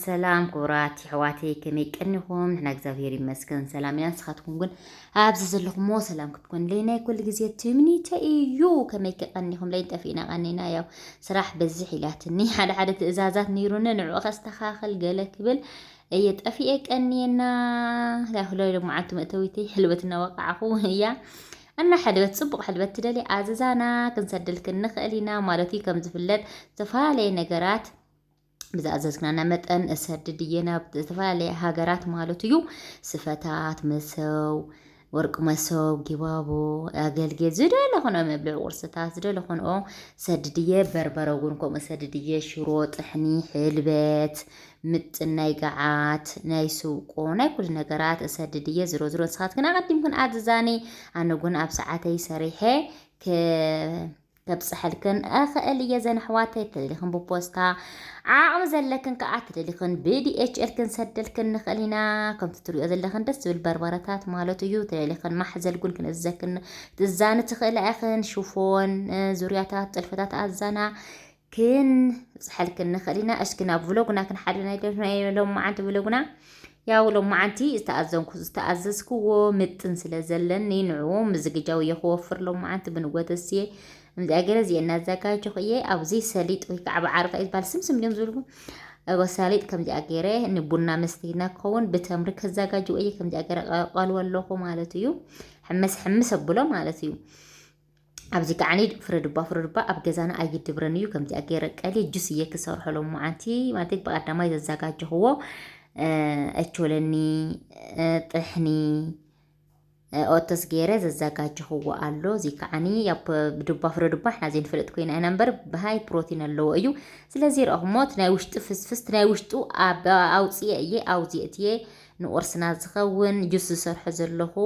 ሰላም ክቡራት የሕዋተይ፣ ከመይ ቀኒኹም? ንሕና እግዚኣብሔር ይመስገን ሰላም ኢና። ንስኻትኩም ግን ኣብዚ ዘለኹሞ ሰላም ክትኮንለይ ናይ ኩሉ ግዜ ትምኒተይ እዩ። ከመይ ከቀኒኹም? ለይን ጠፊእና ቀኒና፣ ያው ስራሕ በዝሕ ኢላትኒ፣ ሓደ ሓደ ትእዛዛት ነይሩኒ፣ ንዕኡ ከስተኻኽል ገለ ክብል እየ ጠፊኤ ቀኒየና። ያው ሎይ ሎመዓንቲ መእተዊተይ ሕልበት እናወቃዕኹ እያ። እና ሕልበት፣ ጽቡቕ ሕልበት ትደልያ ኣዝዛና ክንሰደልክን ንኽእል ኢና ማለት እዩ። ከም ዝፍለጥ ዝተፈላለየ ነገራት ብዝኣዘዝክናና መጠን እሰድድ እየ ናብ ዝተፈላለየ ሃገራት ማለት እዩ። ስፈታት፣ መሰው፣ ወርቂ መሶብ፣ ጊባቦ፣ ኣገልጌል፣ ዝደለኹንኦ መብልዒ ቁርስታት፣ ዝደለኹንኦ ሰድድ እየ። በርበረ እውን ከምኡ ሰድድ እየ። ሽሮ፣ ጥሕኒ፣ ሕልበት፣ ምጥን ናይ ገዓት፣ ናይ ስውቆ፣ ናይ ኩሉ ነገራት እሰድድ እየ። ዝሮ ዝሮ ንስኻትክን ኣቐዲምክን ኣዝዛኒ፣ ኣነ እውን ኣብ ሰዓተይ ሰሪሐ ከ-፣ ከብጽሐልክን እኽእል እየ። ዘን ኣሕዋተይ፣ ተደሊኽን ብፖስታ፣ ዓቕሚ ዘለክን ከኣ ተደሊኽን ብዲ ኤች ኤል ክንሰደልክን ንኽእል ኢና። ከምቲ ትሪኦ ዘለኽን ደስ ዝብል በርበረታት ማለት እዩ። ተደሊኽን ማሕዘል እውን ክንእዘክን ትእዛኒ ትኽእላ ኢኽን። ሽፎን፣ እ፣ ዙርያታት፣ ጥልፍታት ኣዛና ክንብጽሐልክን ንኽእል ኢና። እስኪ ናብ ቭሎግና ክንሓድር ናይ ደ-፣ ናይ ሎመዓንቲ ቭሎግና። ያው ሎመዓንቲ ዝተኣዘንኩ-፣ ዝተኣዘዝክዎ ምጥን ስለ ዘለኒ ንዕኡ ምዝግጃው እየ ክወፍር ሎመዓንቲ ብንጎተስየ። ከምዚኣ ገይረ እዚኤ እናዘጋጀኹ እየ። ኣብዚ ሰሊጥ ወይ ከዓ ብዓርቃ እዩ ዝበሃል፣ ስምስም ድዮም ዝብልዎ? እጎ ሰሊጥ ከምዚኣ ገይረ ንቡና መስተይና ክኸውን ብተምሪ ከዘጋጅዎ እየ። ከምዚኣ ገይረ ቀ-፣ ቀልዎ ኣለኹ ማለት እዩ። ሕምስ ሕምስ ኣብሎ ማለት እዩ። ኣብዚ ከዓኒ ፍረ ድባ፣ ፍረ ድባ ኣብ ገዛና ኣይድብረን እዩ። ከምዚኣ ገይረ ቀልየ ጁስ እየ ክሰርሖ ሎመዓንቲ፣ ማለት ብቐዳማይ ዘዘጋጀኽዎ፣ እ፣ ኦቾሎኒ፣ እ፣ ጥሕኒ፣ እ፣ ኦትስ ገይረ ዘዘጋጀኽዎ ኣሎ። እዚ ከዓኒ ኣብ ድባ፣ ፍረ ድባ ንሕና ዘይንፈልጥ ኮይና ኢና እምበር ብሃይ ፕሮቲን ኣለዎ እዩ። ስለዚ ርኣኹሞ፣ እቲ ናይ ውሽጡ ፍስፍስ፣ እቲ ናይ ውሽጡ ኣብ-፣ ኣውፅኤ እየ፣ ኣውፅኤ እትየ ንቁርስና ዝኸውን ጁስ ዝሰርሖ ዘለኹ።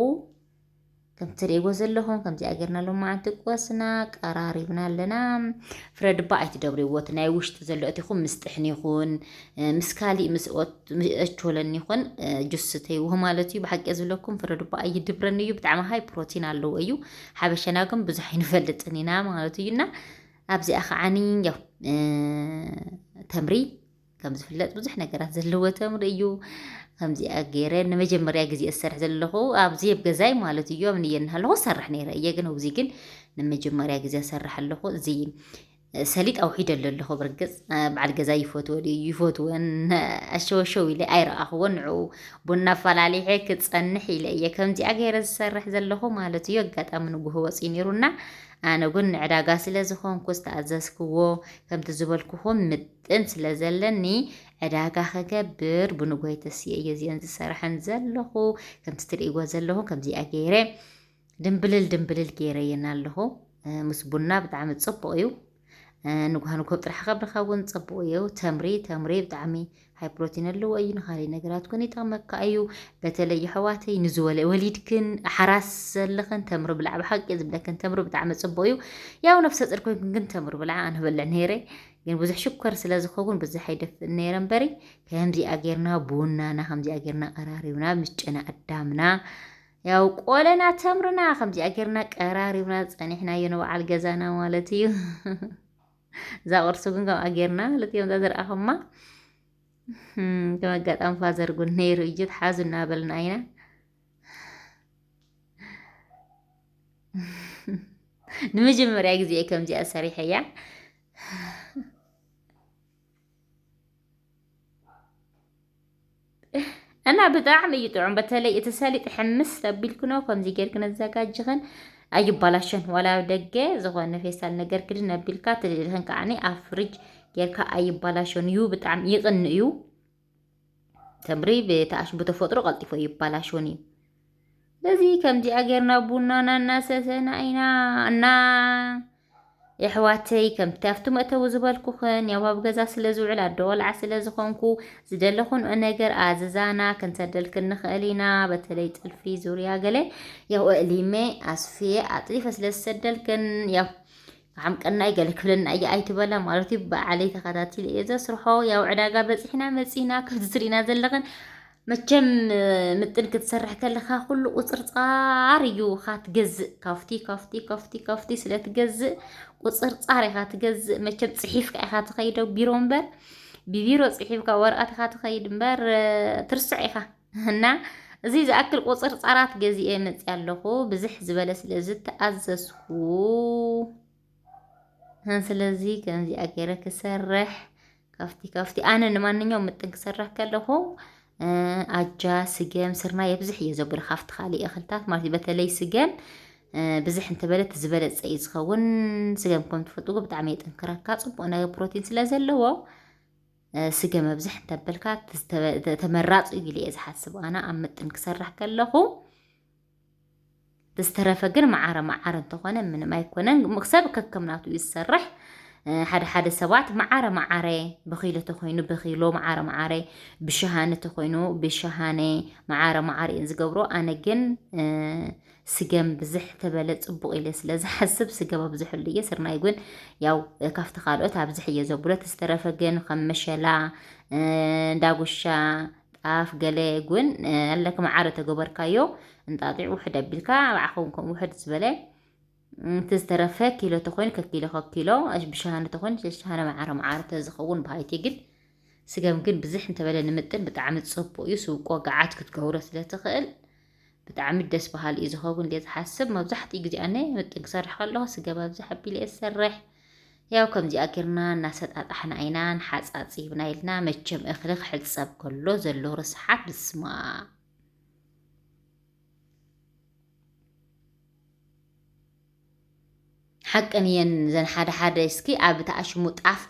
ከም ትርእይዎ ዘለኹም ከምዚኣ ጌርና ሎመዓንቲ ቁርስና ቀራሪብና ኣለና። ፍረ ድባ ኣይትደብርዎ፣ እቲ ናይ ውሽጢ ዘሎ እቲኹም ምስ ጥሕኒ ይኹን፣ እ፣ ምስ ካሊእ ምስ ኦት-፣ ምስ ኦቾሎኒ ይኹን፣ እ፣ ጁስ ስተይዎ ማለት እዩ። ብሓቂ ዝብለኩም ፍረ ድባ ኣይድብረን እዩ፣ ብጣዕሚ ሃይ ፕሮቲን ኣለዎ እዩ። ሓበሸና ግን ብዙሕ ኣይንፈልጥን ኢና ማለት እዩ። እና ኣብዚኣ ከዓኒ ያው፣ እ፣ ተምሪ ከም ዝፍለጥ ብዙሕ ነገራት ዘለዎ ተምሪ እዩ። ከምዚኣ ገይረ ንመጀመርያ ግዜ እሰርሕ ዘለኹ ኣብዚ ኣብ ገዛይ ማለት እዩ። ኣብ ንየ እናሃለኹ እሰርሕ ነይረ እየ፣ ግን ኣብዚ ግን ንመጀመርያ ግዜ እሰርሕ ኣለኹ። እዚ ሰሊጥ ኣውሒደሉ ኣለኹ። ብርግጽ በዓል ገዛ ይፈትዎ ድዩ ይፈትወን፣ ኣሸወሸው ኢለ ኣይረኣኽዎን። ንዕኡ ቡና ኣፈላሊሐ ክጸንሕ ኢለ እየ ከምዚኣ ገይረ ዝሰርሕ ዘለኹ ማለት እዩ። ኣጋጣሚ ንጉሆ ወጺኡ ነይሩና፣ ኣነ ግን ንዕዳጋ ስለ ዝኾንኩ ዝተኣዘዝክዎ ከምቲ ዝበልኩኹም ምጥን ስለ ዘለኒ ዕዳጋ ክገብር ብንጎይ ተስየ እየ እዚአን ዝሰርሐን ዘለኹ። ከምቲ ትርእይዎ ዘለኹም ከምዚኣ ገይረ ድምብልል ድምብልል ገይረየን ኣለኹ። እ፣ ምስ ቡና ብጣዕሚ ጽቡቕ እዩ። እ፣ ንጉሃ ንጎ ጥራሕ ከብልኻ እውን ጽቡቕ እዩ። ተምሪ፣ ተምሪ ብጣዕሚ ሃይ ፕሮቲን ኣለዎ እዩ። ንኻልእ ነገራት እውን ይጠቕመካ እዩ። በተለይ ኣሕዋተይ ንዝወለ-፣ ወሊድክን ሓራስ ዘለኽን ተምሪ ብላዕ፣ ብሓቂ ዝብለክን ተምሪ ብጣዕሚ ጽቡቕ እዩ። ያው ነፍሰ ጹር ኮይንክን ግን ተምሪ ብላዕ፣ ኣነ በልዕ ነይረ። ግን ብዙሕ ሽኮር ስለ ዝኸውን ብዙሕ ኣይደፍእን ነይረ እምበሪ፣ ከምዚኣ ጌርና ቡናና፣ ከምዚኣ ጌርና ቀራሪብና፣ ምስ ጨና ኣዳምና፣ ያው ቆለና ተምርና፣ ከምዚኣ ጌርና ቀራሪብና ጸኒሕናዮ ንበዓል ገዛና ማለት እዩ። እዛ ቁርሲ ግን ከምኣ ጌርና ማለት እዮም፣ እዛ ዝረኣኹማ። እም፣ ከም ኣጋጣሚ ፋዘር ጉን ነይሩ እዩ፣ ተሓዙ እናበልና ኢና። ንመጀመርያ ግዜ እየ ከምዚኣ ሰሪሐያ። እና ብጣዕሚ እዩ ጥዑም። በተለይ እቲ ሰሊጥ ሕምስ ተቢልክኖ ከምዚ ጌርክን ኣዘጋጅኽን ኣይባላሸን። ዋላ ኣብ ደገ ዝኾነ ፌስታል ነገር ክድን ኣቢልካ ትልእልኽን ከዓኒ ኣብ ፍሪጅ ጌርካ ኣይባላሸን እዩ። ብጣዕሚ ይቕን እዩ። ተምሪ ብተኣሽ-፣ ብተፈጥሮ ቀልጢፎ ይባላሸን እዩ። ስለዚ ከምዚኣ ጌርና ቡናና እናሰተና ኢና እና የሕዋተይ፣ ከምቲ ኣብቲ መእተዊ ዝበልኩኽን፣ ያው ኣብ ገዛ ስለ ዝውዕል፣ ኣደ ቆልዓ ስለ ዝኾንኩ፣ ዝደለኹንኦ ነገር ኣዝዛና፣ ክንሰደልክን ንኽእል ኢና። በተለይ ጥልፊ፣ ዙርያ፣ ገለ፣ ያው ኣእሊመ፣ ኣስፍየ፣ ኣጥሊፈ ስለ ዝሰደልክን፣ ያው ዓምቀናይ ገለ ክብለና እየ ኣይትበላ ማለት እዩ። ባዕለይ ተኸታቲለ እየ ዘስርሖ። ያው ዕዳጋ በጺሕና መጺና፣ ከምዚ ትርእና ዘለኽን፣ መቸም፣ ምጥን ክትሰርሕ ከለኻ ኩሉ ቁጽርጻር እዩ ኢኻ ትገዝእ። ካብቲ፣ ካብቲ፣ ካብቲ፣ ካብቲ ስለ ትገዝእ ቁጽርጻር ኢኻ ትገዝእ። መቸም ጽሒፍካ ኢኻ ትኸይዶ ቢሮ እምበር፣ ብቢሮ ጽሒፍካ ወረቐት ኢኻ ትኸይድ እምበር፣ እ፣ ትርስዕ ኢኻ። እና እዚ ዝኣክል ቁጽርጻራት ገዚኤ መጽእ ኣለኹ፣ ብዝሕ ዝበለ ስለ ዝተኣዘዝኩ። እ፣ ስለዚ ከምዚኣ ገይረ ክሰርሕ፣ ካብቲ፣ ካብቲ ኣነ ንማንኛውም ምጥን ክሰርሕ ከለኹ፣ እ፣ ኣጃ፣ ስገም፣ ስርናይ የብዝሕ እየ ዘብሎ፣ ካብቲ ካልእ እኽልታት ማለት እዩ። በተለይ ስገም፣ እ፣ ብዝሕ እንተበለ እቲ ዝበለጸ እዩ ዝኸውን። ስገም ከም ትፈልጥዎ ብጣዕሚ የጠንክረካ፣ ጽቡቕ ነገር ፕሮቲን ስለ ዘለዎ፣ እ፣ ስገም ኣብዝሕ እንተበልካ ተመራጺ እዩ ኢለ እየ ዝሓስብ ኣነ ኣብ ምጥን ክሰርሕ ከለኹ። ዝተረፈ ግን መዓረ መዓረ እንተኾነ ምንም ኣይኮነን። ም-፣ ሰብ ከከም ናቱ እዩ ዝሰርሕ። እ፣ ሓደ ሓደ ሰባት መዓረ መዓረ ብኪሎ ተኾይኑ ብኪሎ መዓረ መዓረ፣ ብሸሃነ ተኾይኑ ብሸሃነ መዓረ መዓረ እየን ዝገብሮ። ኣነ ግን፣ እ፣ ስገም ብዝሕ ተበለ ጽቡቕ ኢለ ስለ ዝሓስብ ስገም ኣብዝሕሉ እየ። ስርናይ ግን ያው ካብቲ ካልኦት ኣብዝሕ እየ ዘብሎ። ዝተረፈ ግን ከም መሸላ፣ እ፣ ዳጉሻ፣ ጣፍ ገለ ግን፣ እ፣ ኣለክ መዓረ ተገበርካዮ እንጣጢዕ ውሕድ ኣቢልካ ባዕኸውን ከም ውሕድ ዝበለ፣ እ፣ እቲ ዝተረፈ ኪሎ ተኾይኑ ከኪሎ ከኪሎ፣ ብሸሃነ ተኾይኑ ሸሃነ መዓረ መዓረ ተዝኸውን በሃይቲ ግን ስገም ግን ብዝሕ እንተበለ ንምጥን ብጣዕሚ ጽቡቕ እዩ። ስብቆ ገዓት ክትገብሮ ስለ ትኽእል ብጣዕሚ ደስ በሃሊ እዩ ዝኸውን ኢለ ዝሓስብ። መብዛሕትኡ ግዜ ኣነ ምጥን ክሰርሕ ከለኹ ስገም ኣብዝሕ ኣቢለ እየ ዝሰርሕ። ያው ከምዚኣ ጌርና እናሰጣጣሕና ኢና ንሓጻጺብና ኢልና። መቸም እኽሊ ክሕጸብ ከሎ ዘሎ ርስሓት ብስማ ሓቀን እየን ዘን ሓደ ሓደ እስኪ ኣብ ተኣሽሙ ጣፍ፣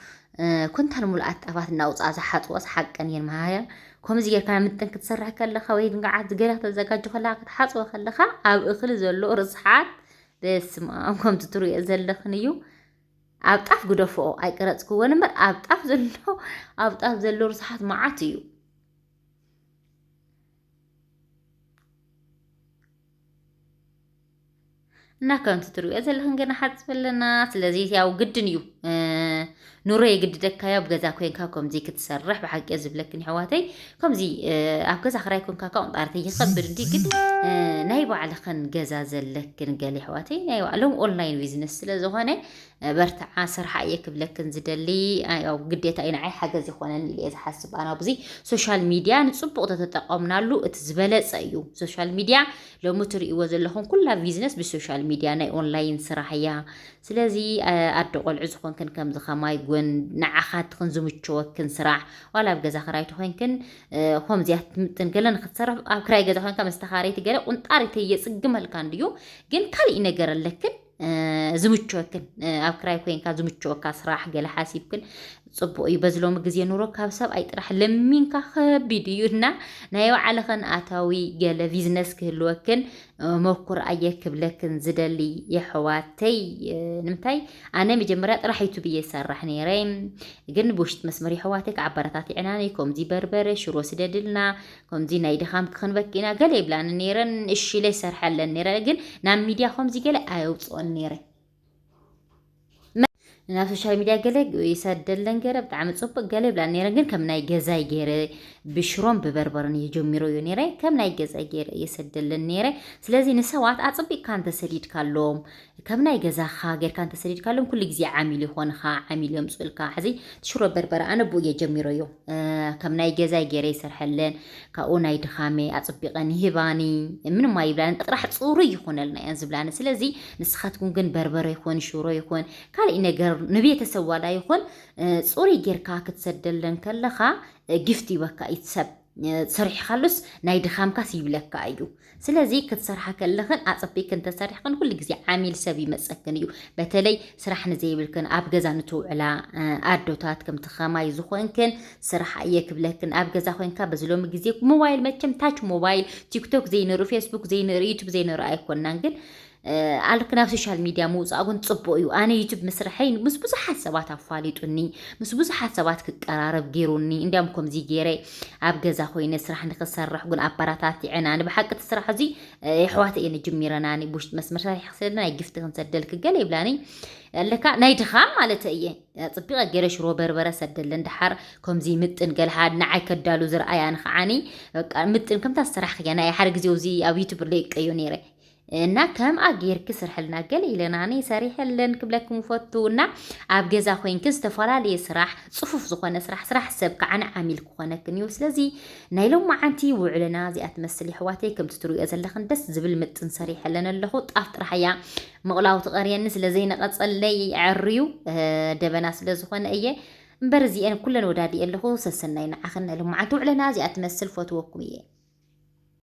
እ፣ ኩንታል ሙሉኣት ጣፋት እናውፅኣ ዝሓፅወስ ሓቀን እየን። ማርያም ከምዚ ጌርካ ምጥን ክትሰርሕ ከለኻ ወይ ንግዓት ገለ ከተዘጋጁ ከለኻ ክትሓፅወ ከለኻ ኣብ እኽሊ ዘሎ ርስሓት በስመ ኣብ ከምቲ ትሪኦ ዘለኽን እዩ። ኣብ ጣፍ ግደፍኦ ኣይቀረፅክዎን እምበር ኣብ ጣፍ ዘሎ ኣብ ጣፍ ዘሎ ርስሓት መዓት እዩ። እና ከምቲ ትሪኦ ዘለኽን ገና ሓፅብ ኣለና። ስለዚ ያው ግድን እዩ፣ እ፣ ኑሮ የግድደካ እዩ። ኣብ ገዛ ኮንካ ከምዚ ክትሰርሕ ብሓቂ ዝብለክን ይሕዋተይ። ከምዚ፣ እ፣ ኣብ ገዛ ክራይ ኮንካ ካው ጣርተ ይኸብድ እንዲ ግን፣ እ፣ ናይ ባዕልኽን ገዛ ዘለክን ገለ ይሕዋተይ ናይ ባዕሎም ኦንላይን ቢዝነስ ስለ ዝኾነ፣ እ፣ በርትዓ ስርሓ እየ ክብለክን ዝደሊ። እ፣ ያው ግዴታ እዩ ንዓይ ሓገዝ ይኾነኒ ኢለ እየ ዝሓስብ። ኣነ ኣብዚ ሶሻል ሚድያ ንጽቡቕ ተተጠቐምናሉ እቲ ዝበለጸ እዩ። ሶሻል ሚድያ ሎሚ ትርእይዎ ዘለኹም ኩላ ቢዝነስ ብሶሻል ሚድያ ናይ ኦንላይን ስራሕ እያ። ስለዚ፣ እ፣ ኣደ ቆልዑ ዝኾንክን ከምዚ ከማይ ጎን ንዓኻትኽን ዝምችወክን ስራሕ፣ ዋላ ኣብ ገዛ ክራይ ተኾይንክን፣ እ፣ ከምዚያ ትምጥን ገለ ንክትሰርሕ ኣብ ክራይ ገዛ ኮይንካ ምስ ተኻረይቲ ገለ ቁንጣሪተይ የጽግመልካ እንድዩ፣ ግን ካልእ ነገር ኣለክን፣ እ፣ ዝምችወክን፣ እ፣ ኣብ ክራይ ኮይንካ ዝምችወካ ስራሕ ገለ ሓሲብክን ጽቡቕ እዩ። በዚ ሎሚ ግዜ ኑሮ ካብ ሰብኣይ ጥራሕ ለሚንካ ከቢድ እዩ እና ናይ ባዕልኽን ኣታዊ ገለ ቢዝነስ ክህልወክን፣ እ፣ መኩር ኣየ ክብለክን ዝደሊ የሕዋተይ። እ፣ ንምንታይ ኣነ መጀመርያ ጥራሕ ዩቱብ እየ ዝሰርሕ ነይረ፣ ግን ብውሽጢ መስመር የሕዋተይ ክዓበረታትዕናኒ ከምዚ በርበረ ሽሮ ስደድልና፣ ከምዚ ናይ ድኻም ክኽንበኪ ኢና ገለ ይብላኒ ነይረን፣ እሺ ኢለ ይሰርሐለን ነይረ፣ ግን ናብ ሚድያ ከምዚ ገለ ኣየውፅኦን ነይረ። መ-፣ ናብ ሶሻል ሚድያ ገለ ይሰደለን ገይረ፣ ብጣዕሚ ጽቡቅ ገለ ይብላን ነይረ፣ ግን ከም ናይ ገዛይ ገይረ ብሽሮን ብበርበረን እየ ጀሚረዮ ነይረ፣ ከም ናይ ገዛይ ገይረ እየ ሰደለን ነይረ። ስለዚ ንሰባት ኣጽቢቅካ እንተሰዲድካሎም፣ ከም ናይ ገዛኻ ጌርካ እንተሰዲድካሎም፣ ኩሉ ግዜ ዓሚል ይኾንኻ፣ ዓሚል የምጹልካ። ሕዚ እቲ ሽሮ በርበረ ኣነ ብኡ እየ ጀሚረዮ። እ፣ ከም ናይ ገዛይ ገይረ ይሰርሐለን፣ ካብኡ ናይ ድኻመ ኣጽቢቐን ይህባኒ፣ ምንም ኣይብላን፣ ጥራሕ ጽሩይ ይኾነልና እየን ዝብላኒ። ስለዚ ንስኻትኩም ግን በርበረ ይኹን፣ ሽሮ ይኹን፣ ካልእ ነገር ንቤተሰብ ዋላ ይኹን፣ እ፣ ጽሩይ ጌርካ ክትሰደለን ከለኻ፣ እ፣ ጊፍት ይበካ እዩ ሰብ። እ፣ ሰሪሕካሉስ ናይ ድኻምካስ ይብለካ እዩ። ስለዚ ክትሰርሓ ከለኽን ኣጸቢቅክን እንተሰሪሕክን ኩሉ ግዜ ዓሚል ሰብ ይመጸክን እዩ። በተለይ ስራሕ ንዘይብልክን ኣብ ገዛ ንትውዕላ፣ እ፣ ኣዶታት ከምቲ ከማይ ዝኾንክን ስራሕ እየ ክብለክን። ኣብ ገዛ ኮይንካ በዚ ሎሚ ግዜ ሞባይል መቸም ታች ሞባይል፣ ቲክቶክ ዘይንርኢ፣ ፌስቡክ ዘይንርኢ፣ ዩቱብ ዘይንርኢ ኣይኮናን። ግን፣ እ፣ ኣልክ ናብ ሶሻል ሚድያ ምውጻእ ግን ጽቡቅ እዩ። ኣነ ዩቱብ ምስርሐይ ምስ ብዙሓት ሰባት ኣፋሊጡኒ፣ ምስ ብዙሓት ሰባት ክቀራረብ ገይሩኒ። እንዲያም ከምዚ ገይረ ኣብ ገዛ ኮይነ ስራሕ ንክሰርሕ ግን ኣበረታቲዐን። ኣነ ብሓቂ እቲ ስራሕ እዚ፣ እ፣ የሕዋተ እየን ጅሚረናኒ። ብውሽጢ መስመር ሰሪሕ ክሰደልና ናይ ጊፍት ክንሰደልክ ገለ ይብላኒ። ኣለካ ናይ ድኻም ማለት እየ። ጽቢቐ ገይረ ሽሮ በርበረ ሰደለን። ደሓር ከምዚ ምጥን ገለ ሓደ ንዓይ ከዳሉ ዝረኣያ ንኸዓኒ፣ በቃ ምጥን ከምታ ዝሰራሕክያ ናይ ሓደ ግዜ እዚ ኣብ ዩቱብ ለቀዮ ነይረ። እና ከምኣ ጌርኪ ስርሐልና ገለ ኢለናኒ ሰሪሐለን ክብለኩም ፈቱ። እና ኣብ ገዛ ኮይንኪ ዝተፈላለየ ስራሕ፣ ጽፉፍ ዝኾነ ስራሕ፣ ስራሕ ሰብ ከዓ ንዓሚል ክኾነክን እዩ። ስለዚ ናይ ሎማዓንቲ ውዕልና እዚኣ ትመስል የሕዋተይ። ከምቲ ትሪኦ ዘለኽን ደስ ዝብል ምጥን ሰሪሐለን ኣለኹ። ጣፍ ጥራሕ እያ ምቕላው ትቐርየኒ ስለ ዘይነቐጸለይ ኣዕርዩ፣ እ፣ ደበና ስለ ዝኾነ እየ። እምበር እዚኤን ኩለን ወዳዲኤ ኣለኹ። ሰሰናይ ንዓኽን። ናይ ሎማዓንቲ ውዕልና እዚኣ ትመስል። ፈትወኩም እየ።